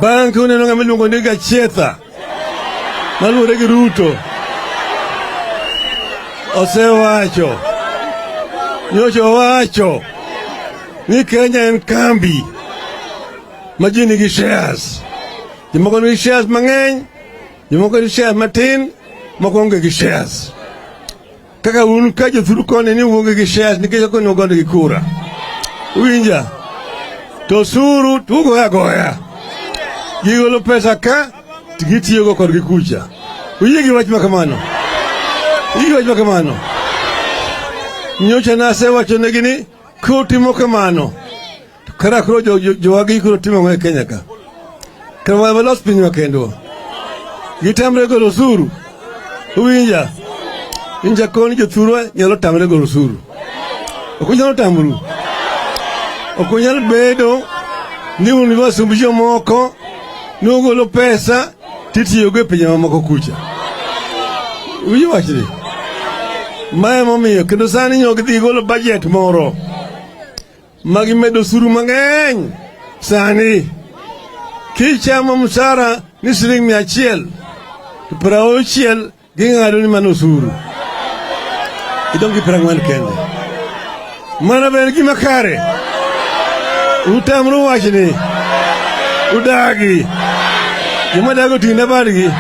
Bang' ka uneno ng'ama iluongo ni Gachietha maluwore gi Ruto osewacho nyocha owacho ni Kenya en kambi ma ji nigi shares. Jomoko nigi shares mang'eny, jomoko nigi shares matin, moko onge gi shares. Kaka un ka jothuru koni ni uonge gi shares nikech ok onego gi kura. Uwinja? To osuru to ugoyo agoya. Gigolo pesa ka to gitiyogo kodgi kucha. Uyie gi wach ma kamano? Uyie gi wach ma kamano? Nyocha nasewachonegi ni kutimo kamano to kara koro jowagi koro timo ang'o e Kenya ka? Kara walos pinywa kendwa. Gitamre golo osuru. Uwinja? Winja koni jothurwa nyalo tamre golo osuru. Ok unyalo tamru. Ok unyal bedo ni un wasumb jomoko ni ugolo pesa titiyogo e pinje mamoko kucha. Uwinjo wachni? Ma emomiyo kendo sani nyo gidhi golo budget moro ma gimedo osuru mang'eny sani. Kichamo msara ni siling 100 to 60 ging'ado ni mano osuru. Idong' gi 40 kende. Mano be en gima kare? Utamru wachni. Udagi. Joma dago ting'na badgi.